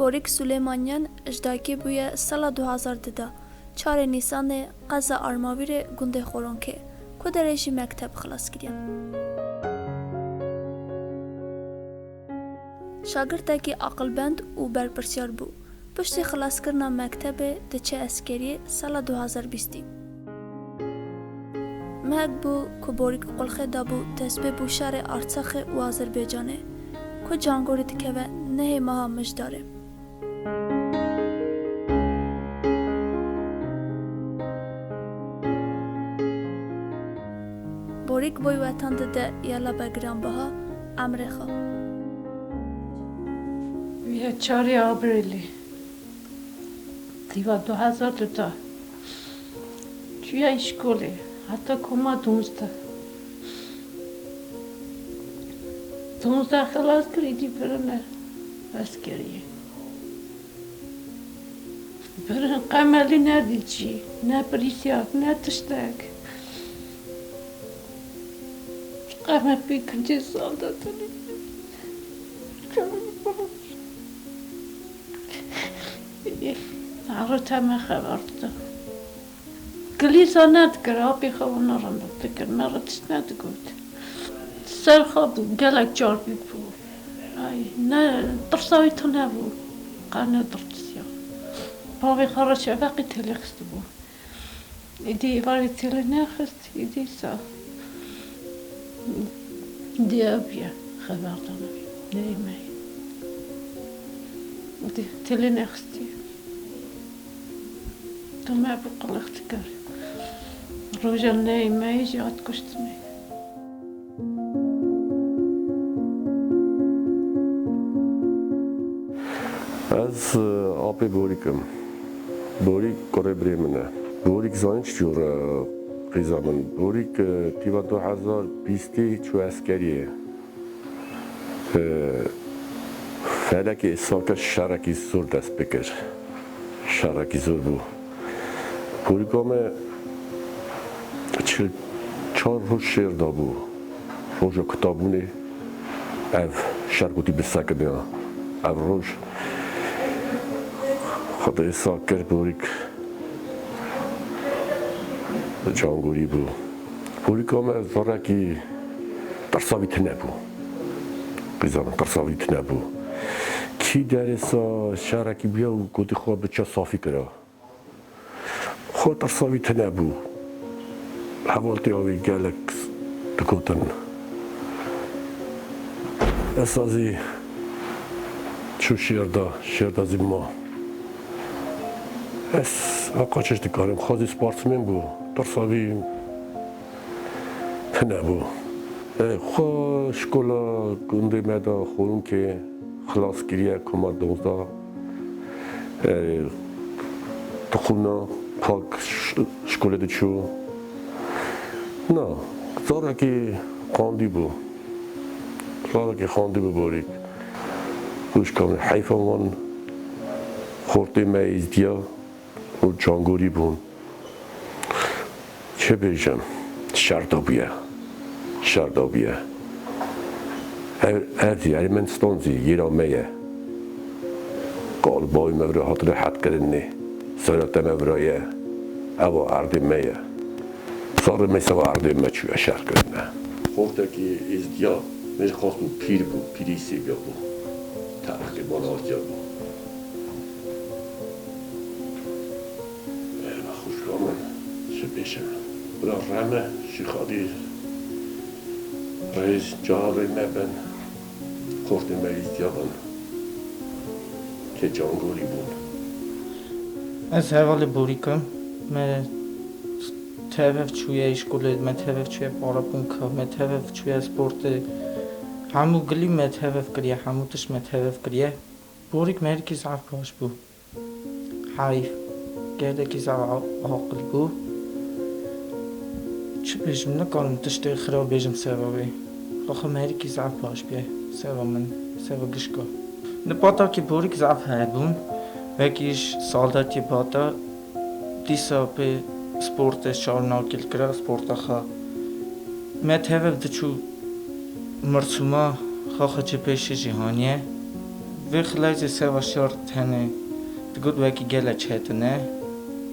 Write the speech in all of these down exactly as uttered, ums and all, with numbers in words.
Borîk Sulêmanyan ji dayikê bûye sala du hazar du de, çarê Nîsanê qeza Armavîrê gundê Xoronkê, ku derê jî mekteb xilas kiriye. Şagirtekî aqilbend û berpirsyar bû. Piştî xilaskirina mektebê diçe eskeriyê sala du hazar bîstî. Mehek bû ku Borîk qulxê dabû destpê bû şerê Artsaxê û Azerbaycanê, ku Cangorî dikeve nehê meha Mijdarê. Borîk boy wetan dide yela be giranbiha emrê xwe. Ya çarê Abrêlê. Tîva du hezar du de. Çûye îşkolê. Heta koma duwazdeh. Duwazdeh xilas kir, îdî birine eskeriyê. Birin qemelî nedî çî. Ne polîsiyek, ne tiştek. Qeme pî kincê sal de tenê. Ero te me xeber dide. Kilîsa nedikir, apê xwe wana re dikir, me re tişt nedigot. Ser xwe bû, gelek car bî bû. Ay, ne, tirsa wî tune bû. Qe nedirtisiya. Bavê xwe re şeveqî têlê xistibû. Êdî êvarê têlê nexist, êdî sa diya bûye xeberdana. Neyê me yê. Êdî têlê nexistî. Tu me bû qulix dikir. Roja neyê me yê jî hat kuştinê. Ez, e, apê Borîk im. Borîk kurê birê min e. Borîk zanî çi cûr e, qîza min. Borîk, e, tîva du hezar bîstê çû eskeriyê. E, felekê êsal kir, şerekî zor dest pê kir. Şerekî zor bû. Borîka me çil çar roj şêr dabû. Roja kutabûnê ev şer gotî bi sekiniya. Ev roj Xwedê êsal kir Borîk cangorî bû. Borîka me zorekî tirsa wî tune bû. Qîza min tirsa wî tune bû. Kî derê sa şerekî bûya û gotî xwe biçe safî kira. Xwe tirsa wî tune bû. Hevaltê wî gelek digotin. Esa zî çû şêr da, şêr da zî ma. Ez veqa çi dikarim, xwe zî sportsmen bû. Tirsa wî tune bû. E, xwe şkola gundê me de Xorûnkê xilas kiriye, koma dozdeh. E, dixwîna pak ş-, şkolê diçû. Na, zarekî xwendî bû. Zarekî xwendî bû Borîk. Wişka min heyfa wan xortê me êzdiya û cangorî bûn. Çi bêjim? Şer da bûye. Şer da bûye. Ev, ev zî Ermenistan zî yêra me ye. Qal bavê me vira hatine hetkirinê. Serete me vira ye. Ewa erdê me ye. Sarê me seba erdê me çûye şer kirine. Xortekî êzdiya me xwest bû pîr bû, pîrî sêviya bû. Terqê bala diya bû. Ê, xwişka min, çi bêjim? Bila reme, şîxadî rêz carê me bin, xortê me îzdiya bin. Kê cangorî bûn. Ez hevalê Borîk im. Me tev çûye îşkolê, me tev çûye parabûnka, me tev çûye sportê. Hemû gilî me tev kiriye, hemû tişt me tev kiriye. Borîk me herkî zaf baş bû. Heyf. Gelekî zaf a-, aqil bû. Çi bêjim, nikarim tiştê xirab bêjim seba wê. Xwe xwe me herkî zaf baş bûye. Seba min, seba gişka. Di patakî Borîk zaf hebûn. Wekî ji saldetî bata dîsa pê sportê şar nakil kira, sporta xwe. Me tev diçû mirsûma xwe xwe ji pêşî jî haniye. Vê xilazê seva şar tenê digot wekî gelek çetin e.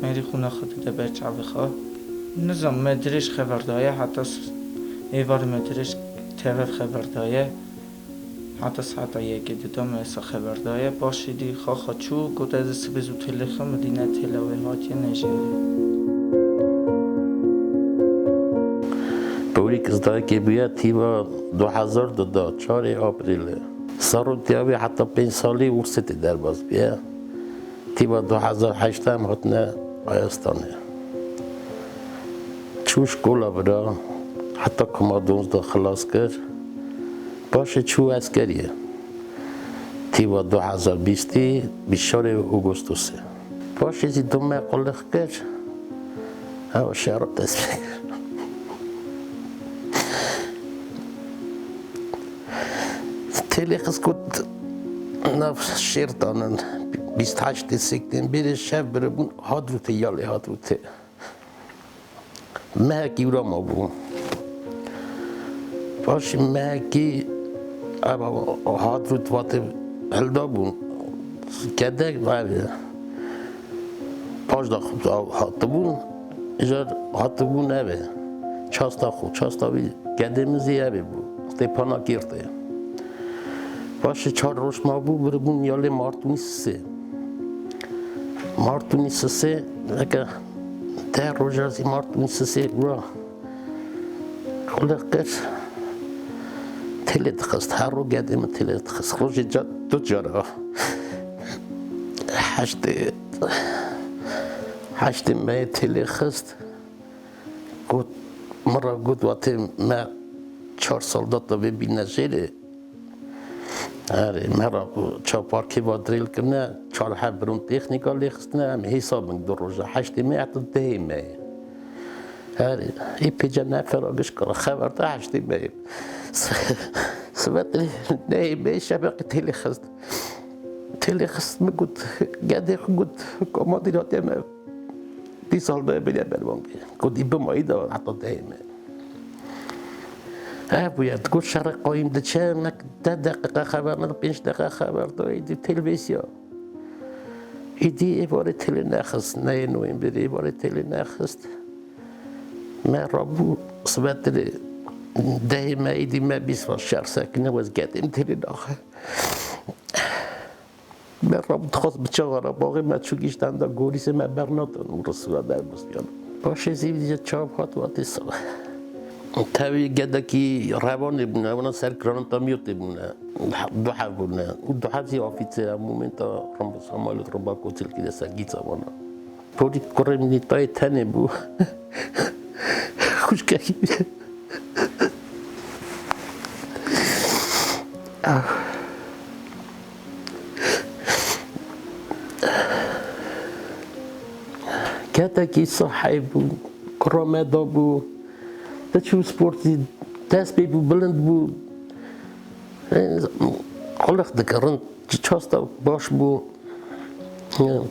Merî xwîna xwe dide ber çavê xwe. Nizam me dirêj xeber daye, heta s-, êvarê me dirêj tev xeber daye. Heta saeta yekê dida me wisa xeber daye. Paşê dî xaxa çû, got, "Ez ê sibê zû têlê xim, dîne têla wê hatiye nejêrê." Pawlî kizdayekê bûye tîva du hezar du da, çarê Aprîlê. Serûtiya wî heta pênc salî Ûrsêtê derbas bûye. Tîva du hezar heşt em hatine Ayastanê. Çû şkola bira, heta koma duwazdeh xilas kir. Paşê çû eskeriyê. Tîva du hezar bîstî, bîst şarê Ogostosê. Paşê zî dome qulix kir. Ew şero dest pê kir. Têlê xist got, nav şêr danin, bîst heştê sêktên bêrê şev biribûn, Hadrûtê, yalê Hadrûtê. Mehekî wira mabû. Paşî mehekî ev Hadrût vatê hilda bûn. Kedek ev e. Paşda xwe hatibûn, îcar hatibûn ev e. Çasta xwe, çasta wî gedê min zî ev e bû. Tê Panakîrtê. Paşê çar roj mabû, biribûn yalê Martûnî Sisê. Martûnî Sisê, neke deh roja zî Martûnî Sisê bûra. Xulê qir têlê dixist, her roj gedê min têlê dixist. Rojê ca-, du cara heştê, heştê meyê têlê xist. Got, min re got, vatê me çar soldata vê bîne jêrê. Erê, me re çaparkê va dirêl kirine, çar heb birûn têxnîka lê xistine, em hêsa bin du roja, heştê me heta dehê me ye. Erê, ê pêce nefera gişka re xeber da heştê me ye. Sibet nehê me şeveqê têlê xist. Têlê xist min got, gedê xwe got, komandîr hatiye me. Dîsa hildaye beriya berbangê. Got, dî bimayî da heta dehê me. Ev bûye, digot şerê qayîm diçe, nek deh deqîqe xeber neda, pênc deqîqe xeber da, êdî têl vêsiya. Êdî êvarê têlê nexist, neyê Nowemberê êvarê têlê nexist. Me rabû sibetirê dehê me, êdî me bîst va şer sekine, wez gedê min têlê naxe. Me rabû dixwest biçe Xarabaxê, me çû gihîşt enda Gorîsê, me bernatin û risûra derbas biyan. Paşê zî vî çav hat, vatê sala. Tevî gedekî revanê bûne, wana ser kirana tamiyotê bûne. Du heb bûne. Û du heb zî afîtê, em momenta Ramba Samalot, Ramba Koçilkî de ser gîça wana. Polî kurê min tayê tenê bû. Xwişkekî. Ketekî sihey bû, kura me da bû. Diçû sportî dest pê bû, bilind bû. Qulix dikirin, çasta baş bû.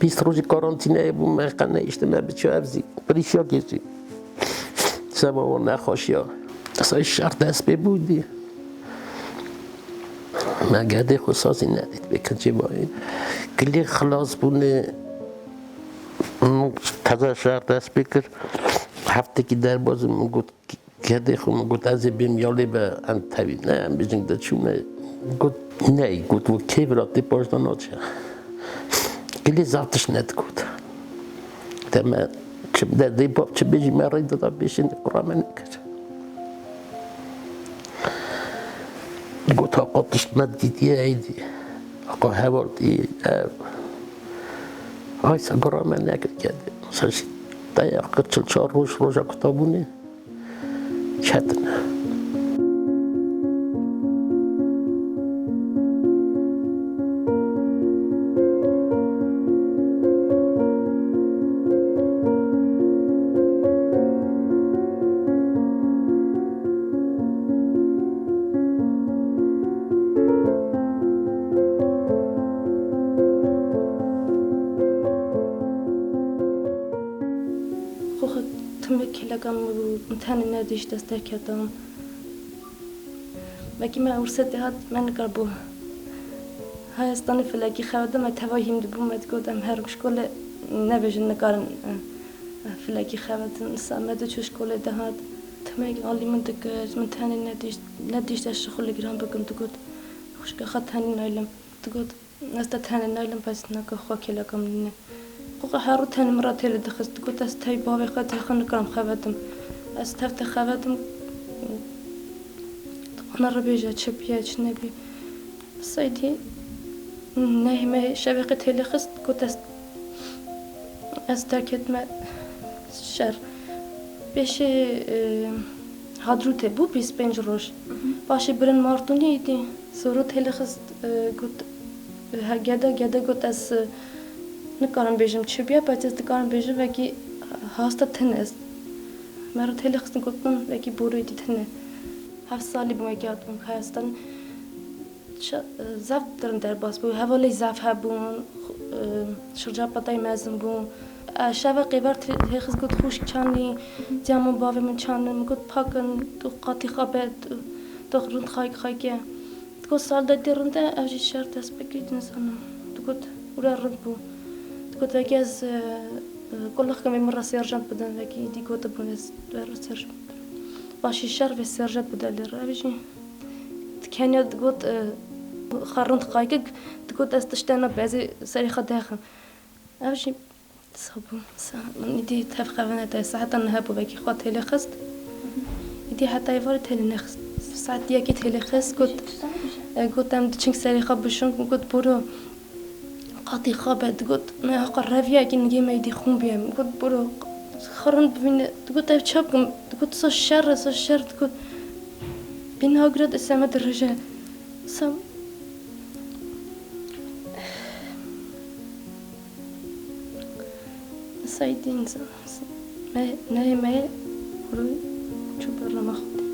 Bîst rojî karantîneyê bû, me qe nehiştime biçe ev zî. Pirîşiyakê jî. Seba wan nexweşiya. Say şer dest pê bû dî. Me gedê xwe sazî nedît, bê kincê bayê. Gilê xilas bûne, min teze şer dest pê kir. Heftekî derbazî min got, gedê xwe min got, ez ê bêm yalê be, em tevî. Ne, em bijîng de çûme. Got, ney, got, we kê vira tê paşda naçe. Gilê zaf tişt nedigot. Te me çi bide dê bab çi bêjî me rê dida bêjin, qura me nekir. Got, haqa tişt me dîtiye êdî. Haqa heval dî, ev. Aysa qura me nekir gedê. Mesela jî te ya qir çil çar roj, roja kutabûnê. Çetin e. Xwe xwe timê kêleka min bû, min tenê nedîşt, ez derketam. Wekî me Ûrsêtê hat, me nikaribû Hestanê filekî xevedim, me teva hîm dibû, me digot, em herin şkolê, nebêjin nikarin, e, e, filekî xevetin. Sa me diçû şkolê dihat, timek alî min dikir, min tenê nedîşt, nedîşt ez şixulê giran bikim, digot, xwişka xwe tenê naylim. Digot, ez te tenê naylim, pes naka xwe kêleka min nîne. Qoqa her rû tenê min re têlê dixist. Digot, ez tey bavê xwe, tey xwe nikarim xevetim. Ez tev te xevetim. Ana re bêje çi bîye, çi nebî. Seydî nehê me şevê xwe têlê xist, got, ez, ez terk etme şer. Pêşê, e, Hadrûtê bû bîst pênc roj. Paşê birin Martûnê îdî. Soro têlê xist, e, got, e, he, gede, gede got, ez, e, nikarim bêjim çi bûye, pes ez dikarim bêjim, wekî hasta tune ez. Me re têlê xistin, gotin, wekî borû îdî tune. Heft salî bû wekî hatibûn xestan. Şa-, zaf dirin derbas bû, hevalê zaf hebûn, xu-, e, şirca patay mezin bû. E, şeva qêver tê-, hêxiz got, xwişk çandî, diya min bavê min çandin, min got, pakin, tu qatî xabe, tu, tu rind xayk xayke. Digot, sal de dê rinde, ev jî şer dest pê kir, nizanim. Digot, ûra rind bû. Digot, vekî ez, e, e, kulixkim vê min re serjant bidin, vekî îdî gotibûn, ez we re serjant bidim. Paşî şer vê serjant bide lê re, ev jî. Kenya digot, e, xwe rind qayik, digot, ez tiştê ne bezê serê xwe dexim. Ev jî sabû. Sa-, min îdî tev xevine te, saeta neh bû, vekî xwe têlê xist. Îdî heta êvarê têlê nexist. Saet yekê têlê xist, got, e, got, em diçin serê xwe bişon, got, boro qatî xwe be, digot, me heqa reviyekî nigê me îdî xûn bûye. Min got, boro xwe rind bibîne. Digot, ev çi bikim? Digot, sa şer e, sa şer, digot. Bîna gure di seme dirije. Sa Saydîn me, neyê me rû çû berlama xwe.